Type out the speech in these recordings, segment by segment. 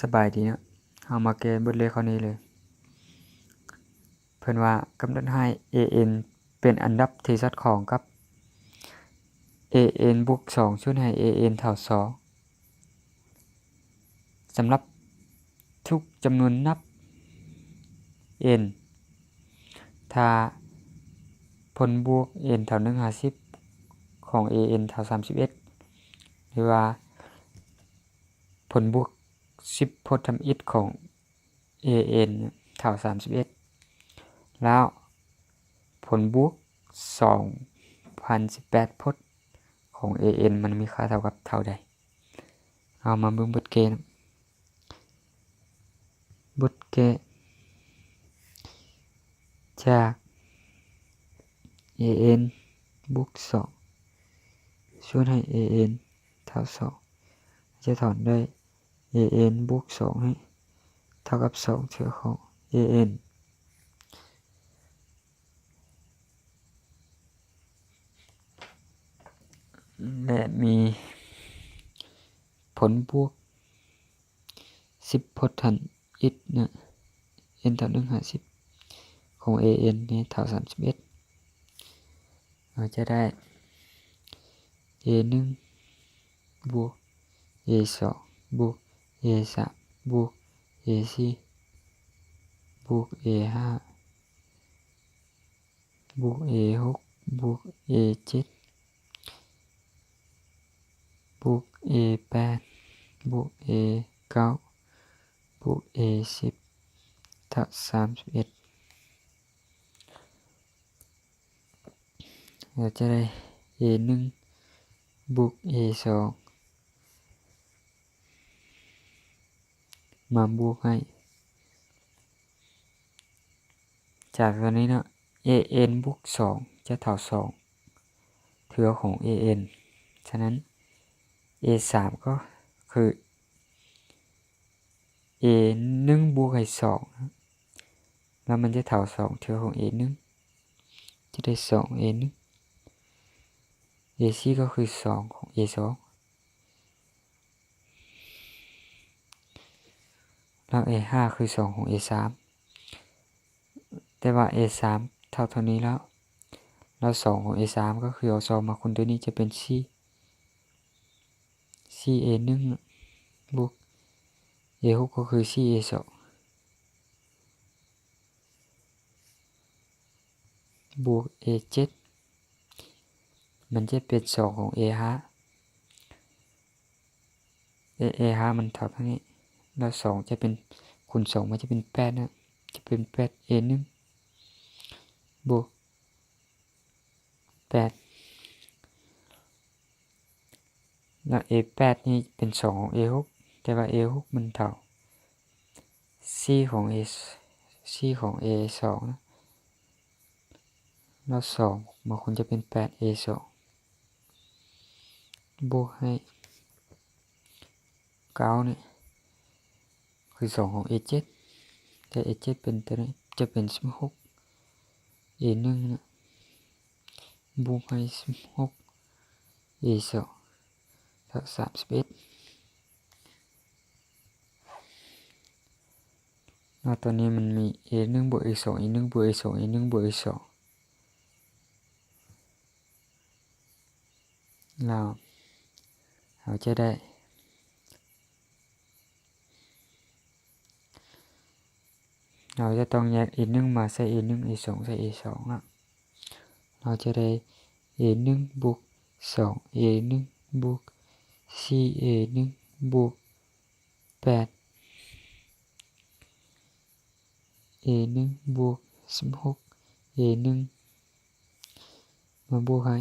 ສະບາຍດີເນາະ, ເຮົາມາແກ້ບົດເລກຂໍ້ນີ້ເລີຍ. ເພິ່ນວ່າກຳນົດໃຫ້ ເອເອັນ ເປັນອັນດັບທີ່ສອດຄ່ອງກັບ ເອເອັນ ບວກສອງ ສ່ວນໃຫ້ ເອເອັນ ເທົ່າສອງ ສຳລັບທຸກຈຳນວນນັບ ເອັນ ຖ້າຜົນບວກ ເອັນ ເທົ່າໜຶ່ງຫາສິບ ຂອງ ເອເອັນ ເທົ່າສາມສິບເອັດ ຫຼືວ່າຜົນບວກສິບພົດທຳອິດຂອງ ເອເອັນ ເທົ່າສາມສິບເອັດ ແລ້ວຜົນບວກສອງພັນສິບແປດພົດຂອງ ເອເອັນ ມັນມີຄ່າເທົ່າກັບເທົ່າໃດ? ເຮົາມາເບິ່ງບົດແກ້ນະ. ບົດແກ້ ຈາກ ເອເອັນ ບວກສອງ ສ່ວນໃຫ້ ເອເອັນ ເທົ່າສອງ ຈະຖອນໄດ້ ເອເອັນ ບວກສອງ ໃຫ້ເທົ່າກັບສອງເທື່ອຂອງ ເອເອັນ ແລະ ມີຜົນບວກສິບພົດທຳອິດນະ ເອັນ ເທົ່າໜຶ່ງຫາສິບ ຂອງ ເອເອັນ ນີ້ເທົ່າສາມສິບເອັດ ເຮົາຈະໄດ້ ເອໜຶ່ງ ບວກ ເອສອງ ບວກ ເອສາມ ບວກ ເອສີ່ ບວກ ເອຫ້າ ບວກ ເອຫົກ ບວກ ເອເຈັດ ບວກ ເອແປດ ບວກ ເອເກົ້າ ບວກ ເອສິບ ເທົ່າສາມສິບເອັດ ເຮົາຈະໄດ້ ເອໜຶ່ງ ບວກ ເອສອງ ມາບວກໃຫ້ ຈາກຕົວນີ້ເນາະ ເອເອັນ ບວກສອງ ຈະເທົ່າສອງເທື່ອຂອງ ເອເອັນ ສະນັ້ນ ເອສາມ ກໍຄື ເອໜຶ່ງ ບວກໃຫ້ສອງ ແລ້ວມັນຈະເທົ່າສອງເທື່ອຂອງ ເອໜຶ່ງ ຈະໄດ້ ສອງ ເອໜຶ່ງ ເອສີ່ ກໍຄື ສອງ ຂອງ ເອສອງ ແລ້ວ ເອຫ້າ ຄື ສອງ ຂອງ ເອສາມ ແຕ່ວ່າ ເອສາມ ເທົ່າເທົ່ານີ້ແລ້ວ ແລ້ວ ສອງ ຂອງ ເອສາມ ກໍຄືເອົາສອງມາຄູນຕົວນີ້ຈະເປັນສີ່ ສີ່ ເອໜຶ່ງ ບວກ ເອຫົກ ກໍຄື ສີ່ ເອສອງ ບວກ ເອເຈັດ ມັນຈະເປັນ ສອງ ຂອງ ເອຫ້າ ເອ ເອຫ້າ ມັນເທົ່າເທົ່ານີ້ ແລ້ວ ສອງ ຈະເປັນ ຄູນ ສອງ ມັນຈະເປັນ ແປດ ນະ ຈະເປັນ ແປດ ເອໜຶ່ງ ບວກ ແປດ ແລ້ວ ເອແປດ ນີ້ເປັນ ສອງ ຂອງ ເອຫົກ ແຕ່ວ່າ ເອຫົກ ມັນເທົ່າ ສີ່ ຂອງ ເອ ສີ່ ຂອງ ເອສອງ ນະ ແລ້ວ ສອງ ມັນຄວນຈະເປັນ ແປດ ເອສອງ ບວກໃຫ້ ເກົ້າ ນີ້ ຄື ສອງ ຂອງ ເອເຈັດ ແຕ່ ເອເຈັດ ເປັນຕົວນີ້ ຈະເປັນ ສິບຫົກ ເອໜຶ່ງ ນະ ບວກໃຫ້ ສິບຫົກ ເອສອງ ເທົ່າ ສາມສິບເອັດ ເນາະ ຕອນນີ້ມັນມີ ເອໜຶ່ງ ບວກ ເອສອງ ເອໜຶ່ງ ບວກ ເອສອງ ເອໜຶ່ງ ບວກ ເອສອງ ແລ້ວເຮົາຈະໄດ້ ເຮົາຈະຕ້ອງແຍກ ເອໜຶ່ງ ມາໃສ່ ເອໜຶ່ງ ເອສອງ ໃສ່ ເອສອງ ເນາະ ເຮົາຈະໄດ້ ເອໜຶ່ງ ບວກ ສອງ ເອໜຶ່ງ ບວກ ສີ່ ເອໜຶ່ງ ບວກ ແປດ ເອໜຶ່ງ ບວກ ສິບຫົກ ເອໜຶ່ງ ມາບວກໃຫ້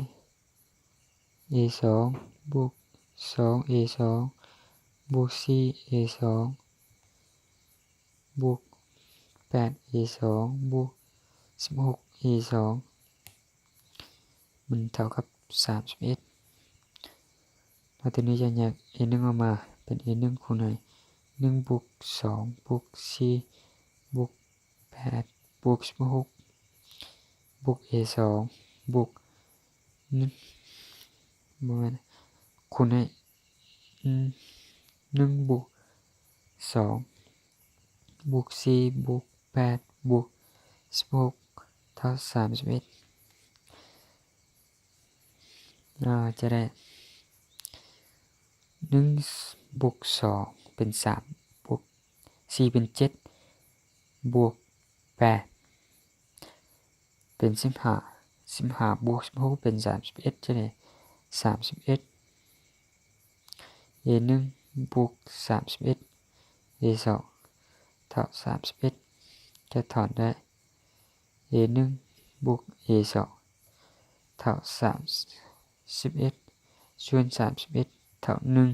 ເອສອງ ບວກ ສອງ ເອສອງ ບວກ ສີ່ ເອສອງ ບວກ ແປດ ເອສອງ ບວກ ສິບຫົກ ເອສອງ ມັນເທົ່າກັບ ສາມສິບເອັດ ແລ້ວທີນີ້ຈະແຍກ ເອໜຶ່ງ ອອກມາເປັນ ເອໜຶ່ງ ຄູນໃຫ້ ໜຶ່ງ ບວກ ສອງ ບວກ ສີ່ ບວກ ແປດ ບວກ ສິບຫົກ ບວກ ເອສອງ ບວກ ໜຶ່ງ ບໍ່ແມ່ນ ຄູນໃຫ້ ໜຶ່ງ ບວກ ສອງ ບວກສີ່ ບວກແປດ ບວກສິບຫົກ ເທົ່າສາມສິບເອັດ ເຮົາຈະໄດ້ ໜຶ່ງ ບວກສອງ ເປັນສາມ ບວກສີ່ ເປັນເຈັດ ບວກແປດ ເປັນສິບຫ້າ ສິບຫ້າ ບວກສິບຫົກ ເປັນສາມສິບເອັດ ຈະໄດ້ສາມສິບເອັດ ເອໜຶ່ງ ບວກສາມສິບເອັດ ເອສອງ ເທົ່າສາມສິບເອັດ ຈະຖອນໄດ້ ເອໜຶ່ງ ບວກເອສອງ ເທົ່າສາມສິບເອັດ ສ່ວນສາມສິບເອັດ ເທົ່າໜຶ່ງ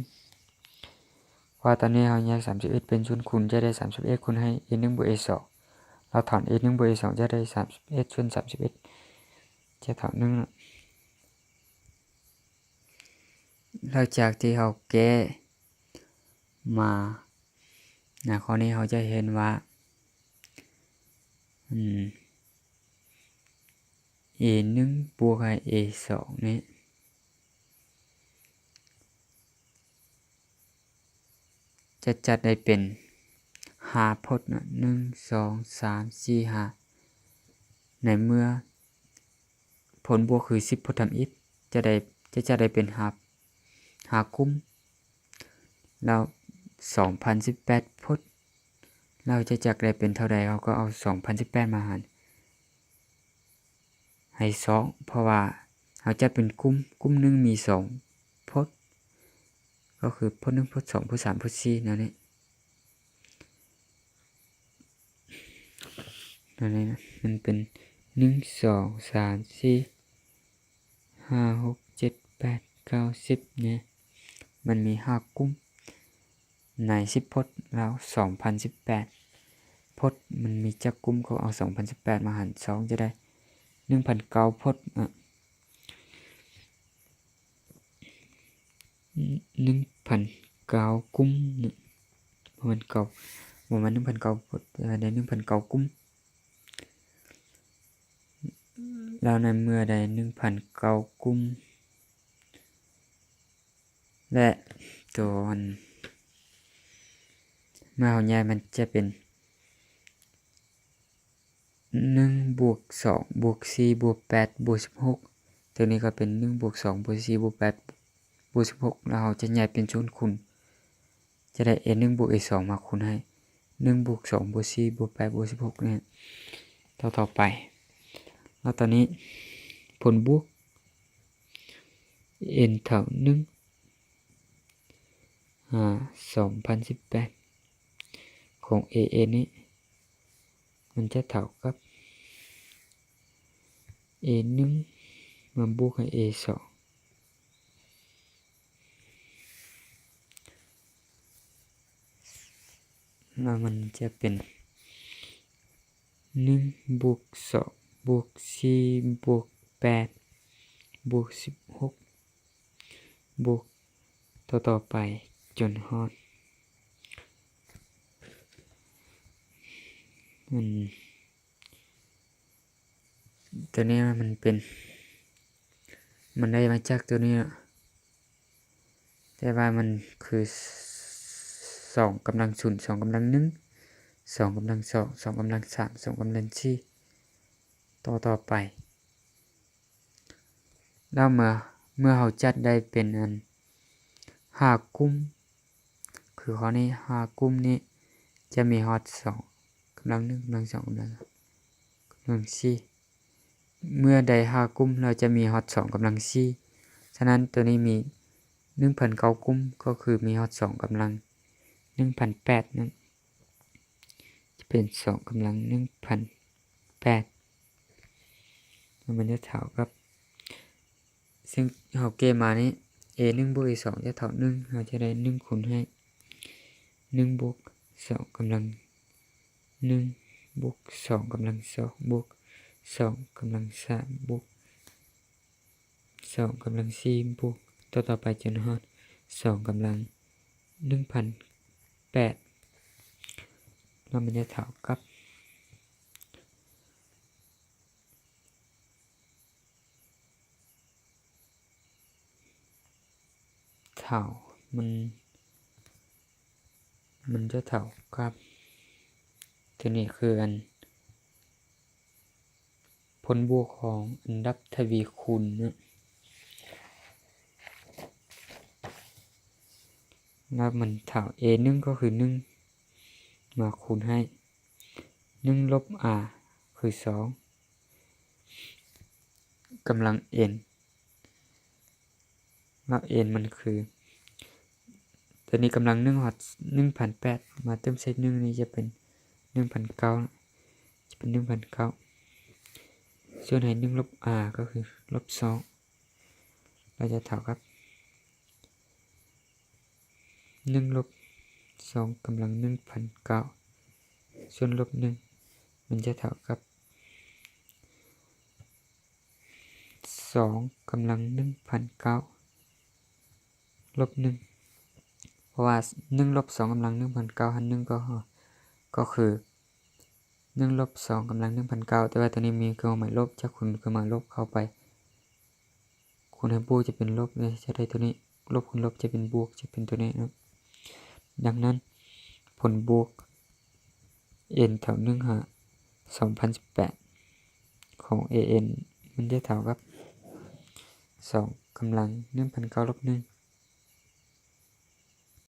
ເພາະວ່າຕອນນີ້ເຮົາແຍກສາມສິບເອັດເປັນສ່ວນຄູນ ຈະໄດ້ສາມສິບເອັດຄູນໃຫ້ເອໜຶ່ງ ບວກເອສອງ ແລ້ວຖອນເອໜຶ່ງ ບວກເອສອງ ຈະໄດ້ສາມສິບເອັດ ສ່ວນສາມສິບເອັດ ຈະເທົ່າໜຶ່ງເນາະ. ຫຼັງຈາກທີ່ເຮົາແກ້ມາ ໃນຂໍ້ນີ້ເຮົາຈະເຫັນວ່າ ອືມ ເອໜຶ່ງ ບວກໃຫ້ເອສອງນີ້ ຈະຈັດໄດ້ເປັນຫ້າພົດເນາະ ໜຶ່ງ ສອງ ສາມ ສີ່ ຫ້າ ໃນເມື່ອຜົນບວກຄືສິບພົດທຳອິດ ຈະໄດ້ ຈະຈັດໄດ້ເປັນຫ້າ ຫ້າກຸ່ມ ແລ້ວສອງພັນສິບແປດພົດ ແລ້ວຈະຈັດໄດ້ເປັນເທົ່າໃດ ເຮົາກໍເອົາສອງພັນສິບແປດມາຫານ ໃຫ້ສອງ ເພາະວ່າເຮົາຈັດເປັນກຸ່ມ ກຸ່ມໜຶ່ງມີສອງພົດ ກໍຄືພົດໜຶ່ງ ພົດສອງ ພົດສາມ ພົດສີ່ ແນວນີ້ ແນວນີ້ນະ ມັນເປັນ ໜຶ່ງ ສອງ ສາມ ສີ່ ຫ້າ ຫົກ ເຈັດ ແປດ ເກົ້າ ສິບ ນີ້ ມັນມີຫ້າກຸ່ມ ໃນສິບພົດ ແລ້ວສອງພັນສິບແປດພົດ ມັນມີຈັກກຸ່ມ ກໍເອົາສອງພັນສິບແປດມາຫານສອງ ຈະໄດ້ໜຶ່ງພັນເກົ້າພົດ ອະ ໜຶ່ງພັນເກົ້າກຸ່ມເນາະ ບໍ່ແມ່ນເກົ້າ ບໍ່ແມ່ນໜຶ່ງພັນເກົ້າພົດ ແຕ່ວ່າໄດ້ໜຶ່ງພັນເກົ້າກຸ່ມ ແລ້ວໃນເມື່ອໄດ້ໜຶ່ງພັນເກົ້າກຸ່ມ ແລະ ຕົວອັນ ເມື່ອເຮົາແຍກ ມັນຈະເປັນ ໜຶ່ງ ບວກສອງ ບວກສີ່ ບວກແປດ ບວກສິບຫົກ ຕົວນີ້ກໍເປັນ ໜຶ່ງ ບວກສອງ ບວກສີ່ ບວກແປດ ບວກສິບຫົກ ແລ້ວເຮົາຈະແຍກເປັນສ່ວນຄູນ ຈະໄດ້ເອໜຶ່ງ ບວກເອສອງ ມາຄູນໃຫ້ ໜຶ່ງ ບວກສອງ ບວກສີ່ ບວກແປດ ບວກສິບຫົກ ນີ້ ຕໍ່ໆໄປ ແລ້ວຕອນນີ້ຜົນບວກ ເອັນເທົ່າໜຶ່ງ ຫາສອງພັນສິບແປດ ຂອງເອເອັນນີ້ ມັນຈະເທົ່າກັບ ເອໜຶ່ງ ມາບວກໃຫ້ເອສອງ ແລ້ວມັນຈະເປັນ ໜຶ່ງ ບວກສອງ ບວກສີ່ ບວກແປດ ບວກສິບຫົກ ບວກຕໍ່ໆໄປຈົນຮອດ ອືມ ຕົວນີ້ມັນເປັນ ມັນໄດ້ມາຈາກຕົວນີ້ເນາະ ແຕ່ວ່າມັນຄື ສອງກຳລັງສູນ ສອງກຳລັງໜຶ່ງ ສອງກຳລັງສອງ ສອງກຳລັງສາມ ສອງກຳລັງສີ່ ຕໍ່ໆໄປ ແລ້ວເມື່ອ ເມື່ອເຮົາຈັດໄດ້ເປັນອັນ ຫ້າກຸ່ມ ຄືຂໍ້ນີ້ ຫ້າກຸ່ມນີ້ຈະມີຮອດສອງກຳລັງໜຶ່ງ ກຳລັງສອງ ກຳລັງ ກຳລັງສີ່ ເມື່ອໄດ້ຫ້າກຸ່ມ ລາວຈະມີຮອດສອງກຳລັງສີ່ ສະນັ້ນ ໂຕນີ້ມີໜຶ່ງພັນເກົ້າກຸ່ມ ກໍຄືມີຮອດສອງກຳລັງໜຶ່ງພັນແປດນັ້ນ ຈະເປັນສອງກຳລັງໜຶ່ງພັນແປດ ແລ້ວມັນຈະເທົ່າກັບ ຊຶ່ງເຮົາແກ້ມານີ້ ເອໜຶ່ງ ບວກເອສອງ ຈະເທົ່າໜຶ່ງ ເຮົາຈະໄດ້ໜຶ່ງຄູນໃຫ້ໜຶ່ງ ບວກສອງກຳລັງໜຶ່ງ ບວກສອງກຳລັງສອງ ບວກສອງກຳລັງສາມ ບວກສອງກຳລັງສີ່ ບວກຕໍ່ໆໄປຈົນຮອດສອງກຳລັງໜຶ່ງພັນແປດ ແລ້ວມັນຈະເທົ່າກັບ ເທົ່າ ມັນ ມັນຈະເທົ່າກັບ ຕົວນີ້ຄືອັນ ຜົນບວກຂອງອັນດັບທະວີຄູນເນາະ ແລ້ວມັນເທົ່າ A ໜຶ່ງ ກໍຄືໜຶ່ງ ມາຄູນໃຫ້ ໜຶ່ງລົບ R ຄືສອງ ກຳລັງ N ແລ້ວ N ມັນຄື ຕົວນີ້ກຳລັງໜຶ່ງຮອດໜຶ່ງພັນແປດ ມາເຕີມໃສ່ໜຶ່ງນີ້ຈະເປັນໜຶ່ງພັນເກົ້າ ຈະເປັນໜຶ່ງພັນເກົ້າ ສ່ວນໃຫ້ໜຶ່ງລົບ R ກໍຄືລົບສອງ ກໍຈະເທົ່າກັບ ໜຶ່ງລົບສອງກຳລັງໜຶ່ງພັນເກົ້າ ສ່ວນລົບໜຶ່ງ ມັນຈະເທົ່າກັບ ສອງກຳລັງໜຶ່ງພັນເກົ້າ ລົບໜຶ່ງ ເພາະວ່າໜຶ່ງລົບສອງກຳລັງໜຶ່ງພັນເກົ້າ ຫານໜຶ່ງ ກໍ ກໍຄືໜຶ່ງລົບສອງກຳລັງໜຶ່ງພັນເກົ້າ ແຕ່ວ່າຕົວນີ້ມີເຄື່ອງໝາຍລົບ ຈະຄູນເຄື່ອງໝາຍລົບເຂົ້າໄປ ຄູນໃຫ້ບວກຈະເປັນລົບເລີຍ ຈະໄດ້ຕົວນີ້ ລົບຄູນລົບຈະເປັນບວກ ຈະເປັນຕົວນີ້ເນາະ. ດັ່ງນັ້ນ ຜົນບວກ N ເທົ່າໜຶ່ງຫາສອງພັນສິບແປດ ຂອງ A N ມັນຈະເທົ່າກັບ ສອງກຳລັງໜຶ່ງພັນເກົ້າລົບໜຶ່ງ